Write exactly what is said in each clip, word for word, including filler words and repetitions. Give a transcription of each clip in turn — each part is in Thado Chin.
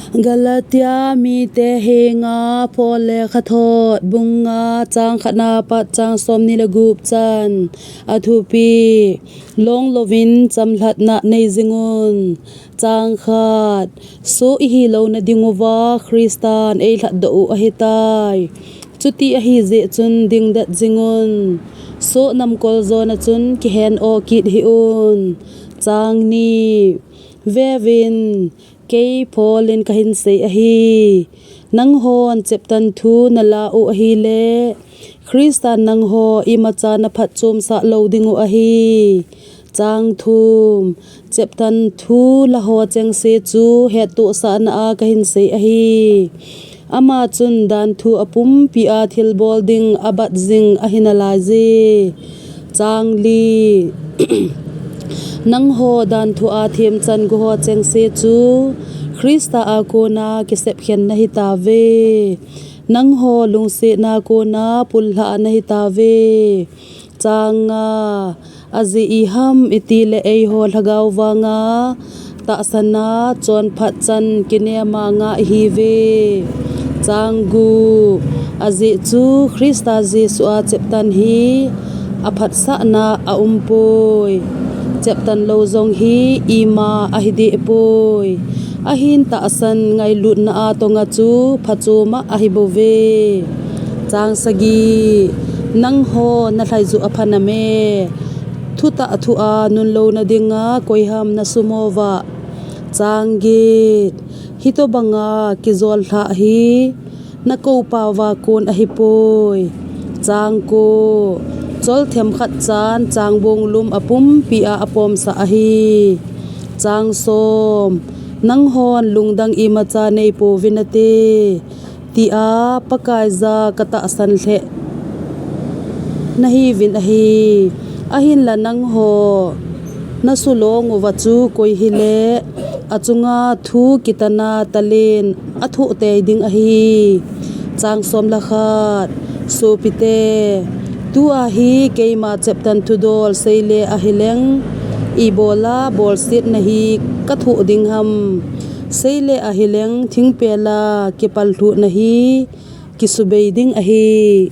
Galatia mite henga Paul lekhathot bung nga chang khatna pat chang somni le gup chan a thupi. Long louvin chamlhatna nei jingun. Chang khat. Soh ihi louna dinguva Christan eilhatdoh u ahitai. Chuti ahijeh chun dingdet jingun. Soh namkol jona chun kihen-o kit hih un. Chang ni. Veuvin, kei Paul in kahin sei ahi. Nanghon cheptan thu nalah u ahile, Christan nangho imacha naphatchomsah lou dingu ahi. Chang thum. Cheptan thu laho chengse chu hettohsahna a kahin sei ahi. Ama chun danthu apumpia thilbol ding abat jing ahi nalaije. Chang li. Nangho danthu a themchan guho chengse chu Christa a kona kisepkhen nahitauve. Nangho lungsetna kona pullhah nahitauve. Chang nga. Ajeh iham itile eiho lhagao vanga tahsana chonphat chan kinema nga ihiuve. Chang gup. Ajeh chu Christa Jesu a cheptan hi aphatsahna aumpoi. Cheptan lou jong hi ima ahidehpoi. Ahin tahsan ngailutna a tonga chu phachoma ahibouve. Chang sagi. Nangho nalhaijuh aphaname. Thutah thu a nunlouna dinga koiham nasumouva. Chang get. Hitobanga kijollhah hi nakoupauva kon ahipoi. Chang ko. Cholthemkhat chan changbong lum apumpia apomsah ahi. Chang som. Nanghon lungdang imacha neipouvinate, tia Pakaiya katahsan lheh nahiuvin ahi. Ahinla nangho nasulonguva chu koi hile, achunga thu kitana talen athohtei ding ahi. Chang som le khat. Sopite, tua hi keima cheptan thudol seile ahileng, ibola bolsetna hi kathoh dingham? Seile ahileng thingpela kipallhuhna hi kisubei ding ahi.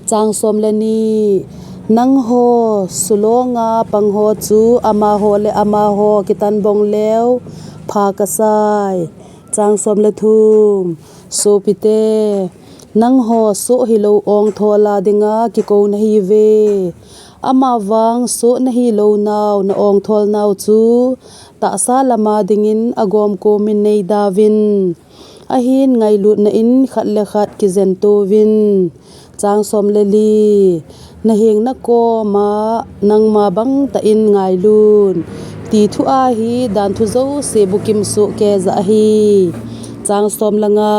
Chang som le ni. Nangho sulonga pangho chu amaho le amaho kitanbong leu pha kasai. Chang som le thum. Sopite, nangho soh hilou ongthola dinga kikou nahiuve. Amavang soh nahilounau naongtholnau chu tahsa lama dingin agomkomin neidauvin. Ahin ngailutna in khat le khat kijentouvin. Chang som le li. Naheng nakoma nangma bangtah in ngailun, ti thu ahi danthu jouse bukim sohkeiya ahi. Chang som le nga.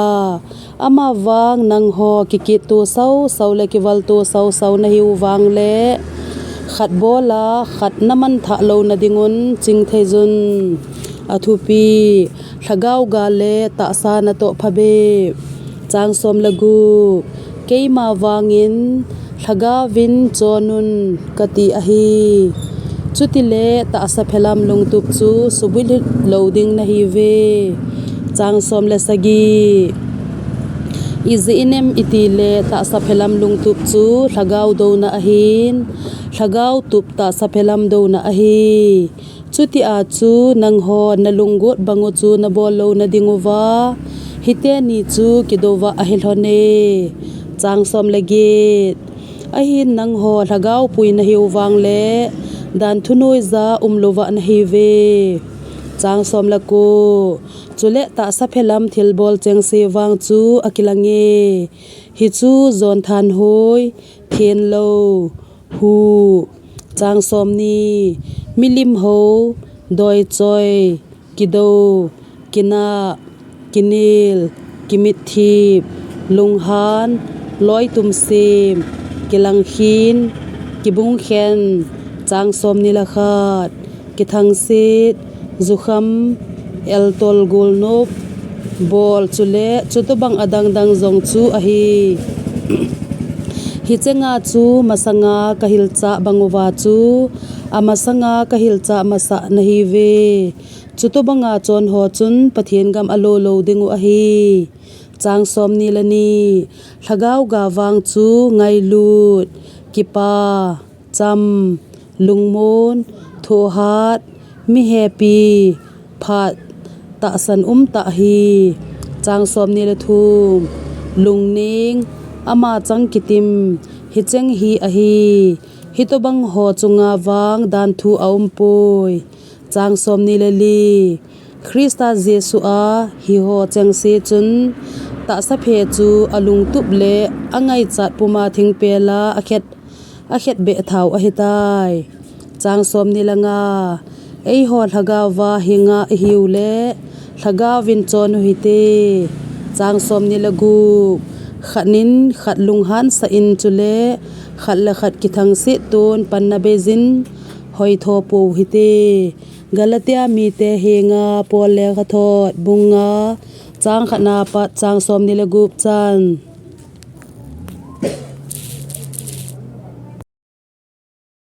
Amavang nangho kikitto sausau le kivalto sausau nahiu vangle, khat bola khat namanthah louna dingun chingtheijun. Athupi. Lhagao gal le tahsa natoh phabep. Chang som le gup. Keima vangin lhagaovin chonun kati ahi. Chutile tahsa phelam lungtup chu subulhit lou ding nahiuve. Chang som le sagi. Ijeh inem itile tahsa phelam lungtup chu lhagao douna ahin, lhagao tup tahsa phelam douna ahi. Chutia chu nanghon nalunggot bangu chu nabol louna dinguva hiteni chu kidouva ahilhone. Chang som le get. Ahin nangho lhagao pui nahiu vangle danthu noiya umlouva nahiuve. Chang som le ko. Chule tahsa phelam thilbol chengse vang chu akilange. Hichu jonthanhoi, thenlou, huh. Chang somni. Milim hou, doichoi, kidou, kinah, kinel, kimitthip, lunghan, loitum sem, kilangkhin, kibungkhen. Chang somni le khat. Kithangset, jukham, eltol golnop, bol chule chutobang adangdang jong chu ahi. Hichenga chu masanga kahilchah banguva chu amasanga kahilchah masah nahiuve. Chutobanga chonho chun Pathen gam alolou dingu ahi. Chang somni le ni. Lhagao ga vang chu ngailut, kipa, cham, lungmon, thohhat, mihepi, phat, tahsan umtah hi. Chang somni le thum. Lungning, ama chang kitim, hicheng hi ahi. Hitobang ho chunga vang danthu aumpoi. Chang somni le li. Christa Jesu a hiho chengse chun tahsaphe chu alungtup le angaichat puma thingpela akhet, akhetbeh thau ahitai. Chang somni le nga. Eiho lhagaova hinga ihiu le lhagaovin chon uhite. Chang somni le gup. Khatnin khat lunghansah in chule khat le khat kithangset ton panna beijin hoitho pou hite. Galatia mite henga Paul lekhathot bung nga, chang khatna pat chang somni le gup chan.